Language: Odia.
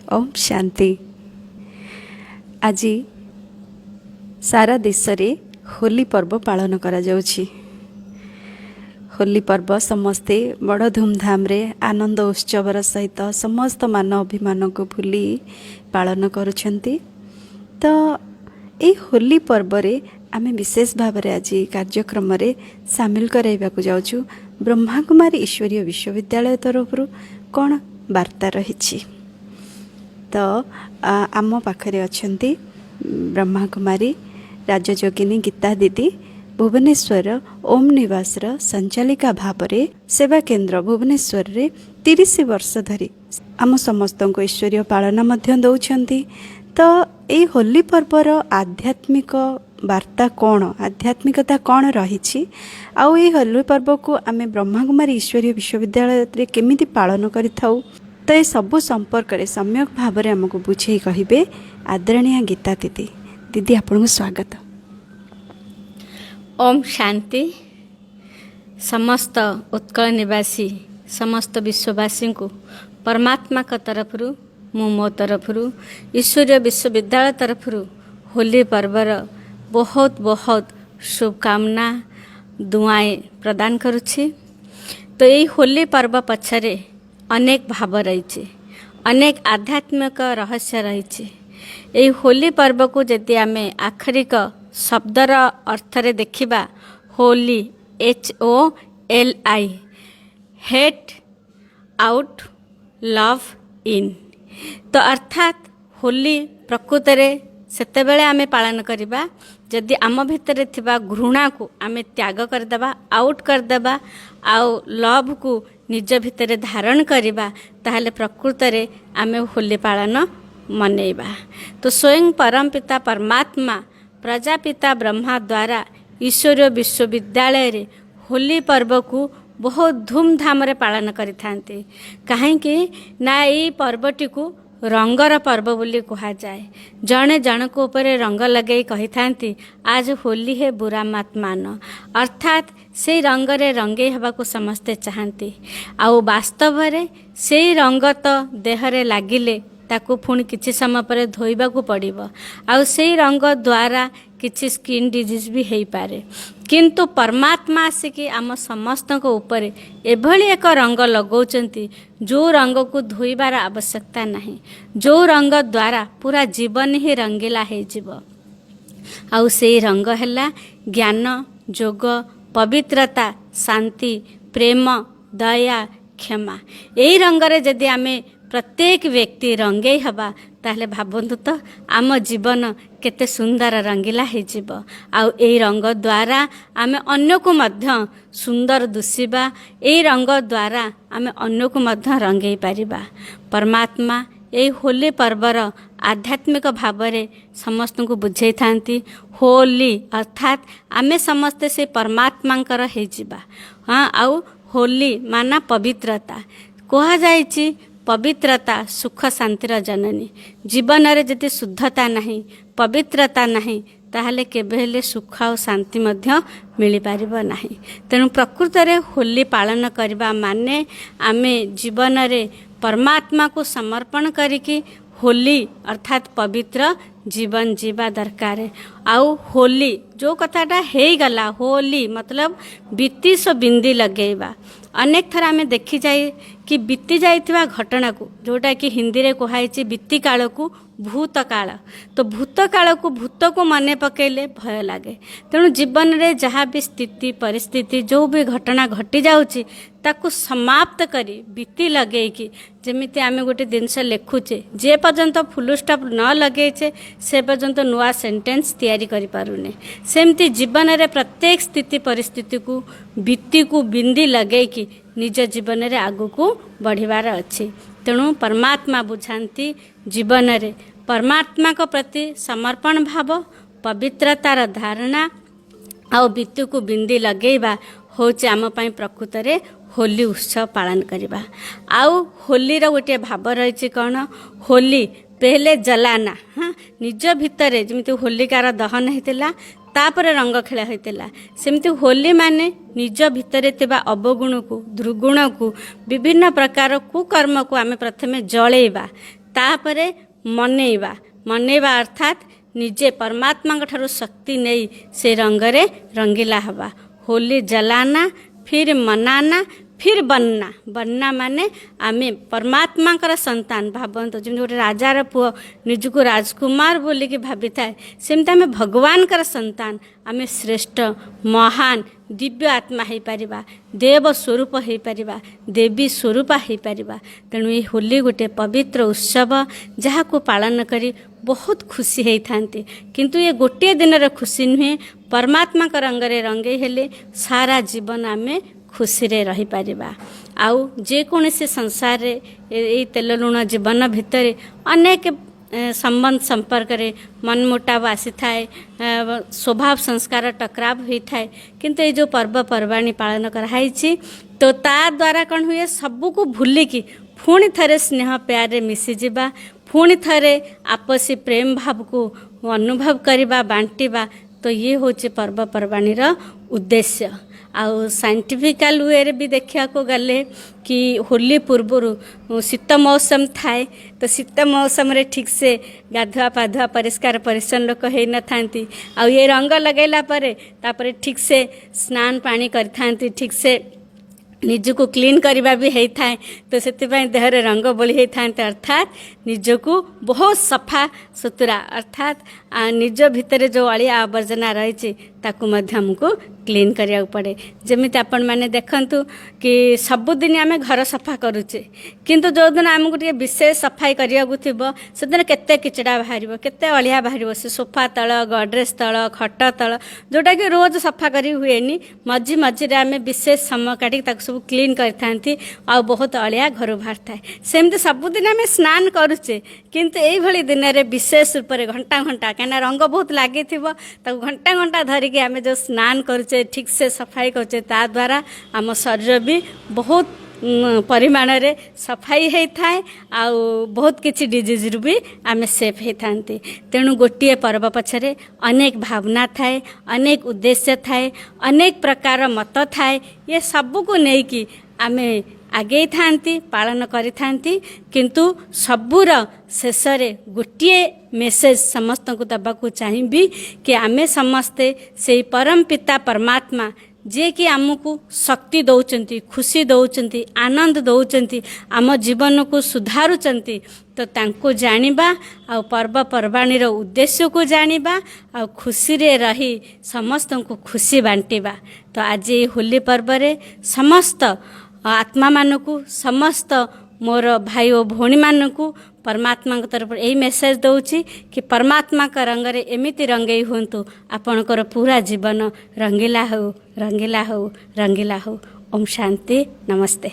ଓମ୍ ଶାନ୍ତି। ଆଜି ସାରା ଦେଶରେ ହୋଲି ପର୍ବ ପାଳନ କରାଯାଉଛି। ହୋଲି ପର୍ବ ସମସ୍ତେ ବଡ଼ ଧୁମଧାମରେ, ଆନନ୍ଦ ଉତ୍ସବର ସହିତ ସମସ୍ତ ମାନ ଅଭିମାନକୁ ଭୁଲି ପାଳନ କରୁଛନ୍ତି। ତ ଏଇ ହୋଲି ପର୍ବରେ ଆମେ ବିଶେଷ ଭାବରେ ଆଜି କାର୍ଯ୍ୟକ୍ରମରେ ସାମିଲ କରାଇବାକୁ ଯାଉଛୁ, ବ୍ରହ୍ମାକୁମାରୀ ଈଶ୍ୱରୀୟ ବିଶ୍ୱବିଦ୍ୟାଳୟ ତରଫରୁ କ'ଣ ବାର୍ତ୍ତା ରହିଛି। ତ ଆମ ପାଖରେ ଅଛନ୍ତି ବ୍ରହ୍ମାକୁମାରୀ ରାଜଯୋଗିନୀ ଗୀତା ଦିଦି, ଭୁବନେଶ୍ୱର ଓମ୍ ନିବାସର ସଞ୍ଚାଳିକା ଭାବରେ ସେବା କେନ୍ଦ୍ର ଭୁବନେଶ୍ୱରରେ 30 ବର୍ଷ ଧରି ଆମ ସମସ୍ତଙ୍କୁ ଈଶ୍ୱରୀୟ ପାଳନ ମଧ୍ୟ ଦେଉଛନ୍ତି। ତ ଏଇ ହୋଲି ପର୍ବର ଆଧ୍ୟାତ୍ମିକ ବାର୍ତ୍ତା କ'ଣ, ଆଧ୍ୟାତ୍ମିକତା କ'ଣ ରହିଛି ଆଉ ଏଇ ହୋଲି ପର୍ବକୁ ଆମେ ବ୍ରହ୍ମାକୁମାରୀ ଈଶ୍ୱରୀୟ ବିଶ୍ୱବିଦ୍ୟାଳୟରେ କେମିତି ପାଳନ କରିଥାଉ, ତ ଏ ସବୁ ସମ୍ପର୍କରେ ସମ୍ୟକ ଭାବରେ ଆମକୁ ବୁଝେଇ କହିବେ ଆଦରଣୀୟା ଗୀତା ଦିଦି। ଦିଦି, ଆପଣଙ୍କୁ ସ୍ୱାଗତ। ଓମ୍ ଶାନ୍ତି। ସମସ୍ତ ଉତ୍କଳ ନିବାସୀ, ସମସ୍ତ ବିଶ୍ୱବାସୀଙ୍କୁ ପରମାତ୍ମାଙ୍କ ତରଫରୁ, ମୁଁ ମୋ ତରଫରୁ, ଈଶ୍ୱରୀୟ ବିଶ୍ୱବିଦ୍ୟାଳୟ ତରଫରୁ ହୋଲି ପର୍ବର ବହୁତ ବହୁତ ଶୁଭକାମନା, ଦୁଆଏଁ ପ୍ରଦାନ କରୁଛି। ତ ଏଇ ହୋଲି ପର୍ବ ପଛରେ ଅନେକ ଭାବ ରହିଛି, ଅନେକ ଆଧ୍ୟାତ୍ମିକ ରହସ୍ୟ ରହିଛି। ଏଇ ହୋଲି ପର୍ବକୁ ଯଦି ଆମେ ଆକ୍ଷରିକ ଶବ୍ଦର ଅର୍ଥରେ ଦେଖିବା, Holi, HOLI, hate out, love in। ତ ଅର୍ଥାତ୍ ହୋଲି ପ୍ରକୃତରେ ସେତେବେଳେ ଆମେ ପାଳନ କରିବା, ଯଦି ଆମ ଭିତରେ ଥିବା ଘୃଣାକୁ ଆମେ ତ୍ୟାଗ କରିଦେବା, ଆଉଟ୍ କରିଦେବା ଆଉ ଲଭ୍କୁ ନିଜ ଭିତରେ ଧାରଣ କରିବା, ତାହେଲେ ପ୍ରକୃତରେ ଆମେ ହୋଲି ପାଳନ ମନେଇବା। ତ ସ୍ୱୟଂ ପରମ ପିତା ପରମାତ୍ମା ପ୍ରଜାପିତା ବ୍ରହ୍ମା ଦ୍ୱାରା ଈଶ୍ୱରୀୟ ବିଶ୍ୱବିଦ୍ୟାଳୟରେ ହୋଲି ପର୍ବକୁ ବହୁତ ଧୁମଧାମରେ ପାଳନ କରିଥାନ୍ତି। କାହିଁକି ନା ଏଇ ପର୍ବଟିକୁ ରଙ୍ଗର ପର୍ବ ବୋଲି କୁହାଯାଏ। ଜଣେ ଜଣଙ୍କ ଉପରେ ରଙ୍ଗ ଲଗାଇ କହିଥାନ୍ତି, "आज होली है, बुरा मत मानो।" ଅର୍ଥାତ୍ ସେଇ ରଙ୍ଗରେ ରଙ୍ଗେଇ ହେବାକୁ ସମସ୍ତେ ଚାହାନ୍ତି। ଆଉ ବାସ୍ତବରେ ସେଇ ରଙ୍ଗ ତ ଦେହରେ ଲାଗିଲେ ତାକୁ ପୁଣି କିଛି ସମୟ ପରେ ଧୋଇବାକୁ ପଡ଼ିବ ଆଉ ସେଇ ରଙ୍ଗ ଦ୍ୱାରା କିଛି ସ୍କିନ୍ ଡିଜିଜ୍ ବି ହେଇପାରେ। କିନ୍ତୁ ପରମାତ୍ମା ଆସିକି ଆମ ସମସ୍ତଙ୍କ ଉପରେ ଏଭଳି ଏକ ରଙ୍ଗ ଲଗାଉଛନ୍ତି, ଯେଉଁ ରଙ୍ଗକୁ ଧୋଇବାର ଆବଶ୍ୟକତା ନାହିଁ, ଯେଉଁ ରଙ୍ଗ ଦ୍ୱାରା ପୁରା ଜୀବନ ହିଁ ରଙ୍ଗିଲା ହେଇଯିବ। ଆଉ ସେଇ ରଙ୍ଗ ହେଲା ଜ୍ଞାନ, ଯୋଗ, ପବିତ୍ରତା, ଶାନ୍ତି, ପ୍ରେମ, ଦୟା, କ୍ଷମା। ଏଇ ରଙ୍ଗରେ ଯଦି ଆମେ ପ୍ରତ୍ୟେକ ବ୍ୟକ୍ତି ରଙ୍ଗେଇ ହେବା, ତାହେଲେ ଭାବନ୍ତୁ ତ ଆମ ଜୀବନ କେତେ ସୁନ୍ଦର ରଙ୍ଗିଲା ହେଇଯିବ। ଆଉ ଏଇ ରଙ୍ଗ ଦ୍ୱାରା ଆମେ ଅନ୍ୟକୁ ମଧ୍ୟ ସୁନ୍ଦର ଦିଶିବା। ଏଇ ରଙ୍ଗ ଦ୍ୱାରା ଆମେ ଅନ୍ୟକୁ ମଧ୍ୟ ରଙ୍ଗେଇ ପାରିବା। ପରମାତ୍ମା ଏଇ ହୋଲି ପର୍ବର ଆଧ୍ୟାତ୍ମିକ ଭାବରେ ସମସ୍ତଙ୍କୁ ବୁଝେଇଥାନ୍ତି। ହୋଲି ଅର୍ଥାତ୍ ଆମେ ସମସ୍ତେ ସେଇ ପରମାତ୍ମାଙ୍କର ହେଇଯିବା। ହଁ, ଆଉ ହୋଲି ମାନା ପବିତ୍ରତା କୁହାଯାଇଛି। ପବିତ୍ରତା ସୁଖ ଶାନ୍ତିର ଜନନୀ। ଜୀବନରେ ଯଦି ଶୁଦ୍ଧତା ନାହିଁ, ପବିତ୍ରତା ନାହିଁ, ତାହେଲେ କେବେ ହେଲେ ସୁଖ ଆଉ ଶାନ୍ତି ମଧ୍ୟ ମିଳିପାରିବ ନାହିଁ। ତେଣୁ ପ୍ରକୃତରେ ହୋଲି ପାଳନ କରିବା ମାନେ ଆମେ ଜୀବନରେ ପରମାତ୍ମାକୁ ସମର୍ପଣ କରିକି ହୋଲି ଅର୍ଥାତ୍ ପବିତ୍ର ଜୀବନ ଯିବା ଦରକାର। ଆଉ ହୋଲି ଯେଉଁ କଥାଟା ହେଇଗଲା, ହୋଲି ମତଲବ ବିତି ସୋ ବିନ୍ଦି ଲଗେଇବା। ଅନେକ ଥର ଆମେ ଦେଖିଯାଇ କି ବିତି ଯାଇଥିବା ଘଟଣାକୁ, ଯେଉଁଟାକି ହିନ୍ଦୀରେ କୁହାଯାଇଛି ବିତିକାଳକୁ ଭୂତକାଳ। ତ ଭୂତକାଳକୁ, ଭୂତକୁ ମନେ ପକାଇଲେ ଭୟ ଲାଗେ। ତେଣୁ ଜୀବନରେ ଯାହା ବି ସ୍ଥିତି ପରିସ୍ଥିତି, ଯେଉଁ ବି ଘଟଣା ଘଟିଯାଉଛି, ତାକୁ ସମାପ୍ତ କରି ବିତି ଲଗେଇକି, ଯେମିତି ଆମେ ଗୋଟେ ଜିନିଷ ଲେଖୁଛେ, ଯେ ପର୍ଯ୍ୟନ୍ତ ଫୁଲ୍ ଷ୍ଟପ୍ ନ ଲଗେଇଛେ ସେ ପର୍ଯ୍ୟନ୍ତ ନୂଆ ସେଣ୍ଟେନ୍ସ ତିଆରି କରିପାରୁନେ, ସେମିତି ଜୀବନରେ ପ୍ରତ୍ୟେକ ସ୍ଥିତି ପରିସ୍ଥିତିକୁ ବିତିକୁ ବିନ୍ଦି ଲଗେଇକି ନିଜ ଜୀବନରେ ଆଗକୁ ବଢ଼ିବାର ଅଛି। ତେଣୁ ପରମାତ୍ମା ବୁଝାନ୍ତି, ଜୀବନରେ ପରମାତ୍ମାଙ୍କ ପ୍ରତି ସମର୍ପଣ ଭାବ, ପବିତ୍ରତାର ଧାରଣା ଆଉ ବିତିକୁ ବିନ୍ଦି ଲଗେଇବା ହେଉଛି ଆମ ପାଇଁ ପ୍ରକୃତରେ ହୋଲି ଉତ୍ସବ ପାଳନ କରିବା। ଆଉ ହୋଲିର ଗୋଟିଏ ଭାବ ରହିଛି କ'ଣ? होली पहले जलाना। ହଁ, ନିଜ ଭିତରେ ଯେମିତି ହୋଲିକାର ଦହନ ହେଇଥିଲା, ତାପରେ ରଙ୍ଗ ଖେଳ ହେଇଥିଲା, ସେମିତି ହୋଲି ମାନେ ନିଜ ଭିତରେ ଥିବା ଅବଗୁଣକୁ, ଦୁର୍ଗୁଣକୁ, ବିଭିନ୍ନ ପ୍ରକାର କୁକର୍ମକୁ ଆମେ ପ୍ରଥମେ ଜଳେଇବା। ତାପରେ ମନେଇବା। ମନେଇବା ଅର୍ଥାତ୍ ନିଜେ ପରମାତ୍ମାଙ୍କ ଠାରୁ ଶକ୍ତି ନେଇ ସେ ରଙ୍ଗରେ ରଙ୍ଗିଲା ହେବା। ହୋଲି जलाना, फिर मनाना, फिर बनना। बनना ମାନେ ଆମେ ପରମାତ୍ମାଙ୍କର ସନ୍ତାନ। ଭାବନ୍ତୁ, ଯେମିତି ଗୋଟେ ରାଜାର ପୁଅ ନିଜକୁ ରାଜକୁମାର ବୋଲିକି ଭାବିଥାଏ, ସେମିତି ଆମେ ଭଗବାନଙ୍କର ସନ୍ତାନ। ଆମେ ଶ୍ରେଷ୍ଠ, ମହାନ, ଦିବ୍ୟ ଆତ୍ମା ହେଇପାରିବା, ଦେବ ସ୍ୱରୂପ ହେଇପାରିବା, ଦେବୀ ସ୍ୱରୂପା ହେଇପାରିବା। ତେଣୁ ଏହି ହୋଲି ଗୋଟେ ପବିତ୍ର ଉତ୍ସବ, ଯାହାକୁ ପାଳନ କରି ବହୁତ ଖୁସି ହେଇଥାନ୍ତି। କିନ୍ତୁ ଏ ଗୋଟିଏ ଦିନର ଖୁସି ନୁହେଁ। ପରମାତ୍ମାଙ୍କ ରଙ୍ଗରେ ରଙ୍ଗେଇ ହେଲେ ସାରା ଜୀବନ ଆମେ ଖୁସିରେ ରହିପାରିବା। ଆଉ ଯେକୌଣସି ସଂସାରରେ ଏଇ ତେଲ ଲୁଣ ଜୀବନ ଭିତରେ ଅନେକ ସମ୍ବନ୍ଧ ସମ୍ପର୍କରେ ମନମୁଟାବ ଆସିଥାଏ, ସ୍ୱଭାବ ସଂସ୍କାର ଟକରାବ ହୋଇଥାଏ। କିନ୍ତୁ ଏଇ ଯେଉଁ ପର୍ବପର୍ବାଣୀ ପାଳନ କରାହେଇଛି, ତ ତା ଦ୍ୱାରା କ'ଣ ହୁଏ? ସବୁକୁ ଭୁଲିକି ପୁଣି ଥରେ ସ୍ନେହ ପ୍ୟାରରେ ମିଶିଯିବା, ପୁଣି ଥରେ ଆପସି ପ୍ରେମ ଭାବକୁ ଅନୁଭବ କରିବା, ବାଣ୍ଟିବା। ତ ଇଏ ହେଉଛି ପର୍ବପର୍ବାଣୀର ଉଦ୍ଦେଶ୍ୟ। ଆଉ ସାଇଣ୍ଟିଫିକାଲ ୱେରେ ବି ଦେଖିବାକୁ ଗଲେ କି ହୋଲି ପୂର୍ବରୁ ଶୀତ ମୌସମ ଥାଏ। ତ ଶୀତ ମୌସମରେ ଠିକ୍ସେ ଗାଧୁଆ ପାଧୁଆ, ପରିଷ୍କାର ପରିଚ୍ଛନ୍ନ ଲୋକ ହେଇନଥାନ୍ତି। ଆଉ ଏ ରଙ୍ଗ ଲଗାଇଲା ପରେ ତାପରେ ଠିକ୍ସେ ସ୍ନାନ ପାଣି କରିଥାନ୍ତି, ଠିକ୍ସେ ନିଜକୁ କ୍ଲିନ୍ କରିବା ବି ହେଇଥାଏ। ତ ସେଥିପାଇଁ ଦେହରେ ରଙ୍ଗ ବୋଳି ହେଇଥାନ୍ତି, ଅର୍ଥାତ୍ ନିଜକୁ ବହୁତ ସଫା ସୁତୁରା, ଅର୍ଥାତ୍ ନିଜ ଭିତରେ ଯେଉଁ ଅଳିଆ ଆବର୍ଜନା ରହିଛି, ତାକୁ ମଧ୍ୟ ଆମକୁ କ୍ଲିନ୍ କରିବାକୁ ପଡ଼େ। ଯେମିତି ଆପଣମାନେ ଦେଖନ୍ତୁ କି ସବୁଦିନ ଆମେ ଘର ସଫା କରୁଛେ, କିନ୍ତୁ ଯେଉଁଦିନ ଆମକୁ ଟିକେ ବିଶେଷ ସଫାଇ କରିବାକୁ ଥିବ, ସେଦିନ କେତେ କିଚଡ଼ା ବାହାରିବ, କେତେ ଅଳିଆ ବାହାରିବ। ସେ ସୋଫା ତଳ, ଗଡ଼ରେଜ ତଳ, ଖଟ ତଳ, ଯେଉଁଟାକି ରୋଜ ସଫା କରି ହୁଏନି, ମଝି ମଝିରେ ଆମେ ବିଶେଷ ସମୟ କାଢ଼ିକି ତାକୁ ସବୁ କ୍ଲିନ୍ କରିଥାନ୍ତି ଆଉ ବହୁତ ଅଳିଆ ଘରୁ ବାହାରିଥାଏ। ସେମିତି ସବୁଦିନ ଆମେ ସ୍ନାନ କରୁଛେ, କିନ୍ତୁ ଏଇଭଳି ଦିନରେ ବିଶେଷ ରୂପରେ ଘଣ୍ଟା ଘଣ୍ଟା, କାହିଁକିନା ରଙ୍ଗ ବହୁତ ଲାଗିଥିବ, ତାକୁ ଘଣ୍ଟା ଘଣ୍ଟା ଧରିକି ଆମେ ଯେଉଁ ସ୍ନାନ କରୁଛେ, ଠିକ୍ସେ ସଫାଇ କରୁଛେ, ତା ଦ୍ୱାରା ଆମ ଶରୀର ବି ବହୁତ ପରିମାଣରେ ସଫାଇ ହେଇଥାଏ ଆଉ ବହୁତ କିଛି ଡିଜିଜ୍ରୁ ବି ଆମେ ସେଫ୍ ହେଇଥାନ୍ତି। ତେଣୁ ଗୋଟିଏ ପର୍ବ ପଛରେ ଅନେକ ଭାବନା ଥାଏ, ଅନେକ ଉଦ୍ଦେଶ୍ୟ ଥାଏ, ଅନେକ ପ୍ରକାର ମତ ଥାଏ। ଏ ସବୁକୁ ନେଇକି ଆମେ ଆଗେଇଥାନ୍ତି, ପାଳନ କରିଥାନ୍ତି। କିନ୍ତୁ ସବୁର ଶେଷରେ ଗୋଟିଏ ମେସେଜ ସମସ୍ତଙ୍କୁ ଦେବାକୁ ଚାହିଁବି କି ଆମେ ସମସ୍ତେ ସେଇ ପରମ ପିତା ପରମାତ୍ମା, ଯିଏକି ଆମକୁ ଶକ୍ତି ଦେଉଛନ୍ତି, ଖୁସି ଦେଉଛନ୍ତି, ଆନନ୍ଦ ଦେଉଛନ୍ତି, ଆମ ଜୀବନକୁ ସୁଧାରୁଛନ୍ତି, ତ ତାଙ୍କୁ ଜାଣିବା ଆଉ ପର୍ବପର୍ବାଣୀର ଉଦ୍ଦେଶ୍ୟକୁ ଜାଣିବା ଆଉ ଖୁସିରେ ରହି ସମସ୍ତଙ୍କୁ ଖୁସି ବାଣ୍ଟିବା। ତ ଆଜି ଏଇ ହୋଲି ପର୍ବରେ ସମସ୍ତ ଆତ୍ମାମାନଙ୍କୁ, ସମସ୍ତ ମୋର ଭାଇ ଓ ଭଉଣୀମାନଙ୍କୁ ପରମାତ୍ମାଙ୍କ ତରଫରୁ ଏଇ ମେସେଜ ଦେଉଛି କି ପରମାତ୍ମାଙ୍କ ରଙ୍ଗରେ ଏମିତି ରଙ୍ଗେଇ ହୁଅନ୍ତୁ, ଆପଣଙ୍କର ପୁରା ଜୀବନ ରଙ୍ଗିଲା ହେଉ, ରଙ୍ଗିଲା ହେଉ, ରଙ୍ଗିଲା ହେଉ। ଓମ୍ ଶାନ୍ତି। ନମସ୍ତେ।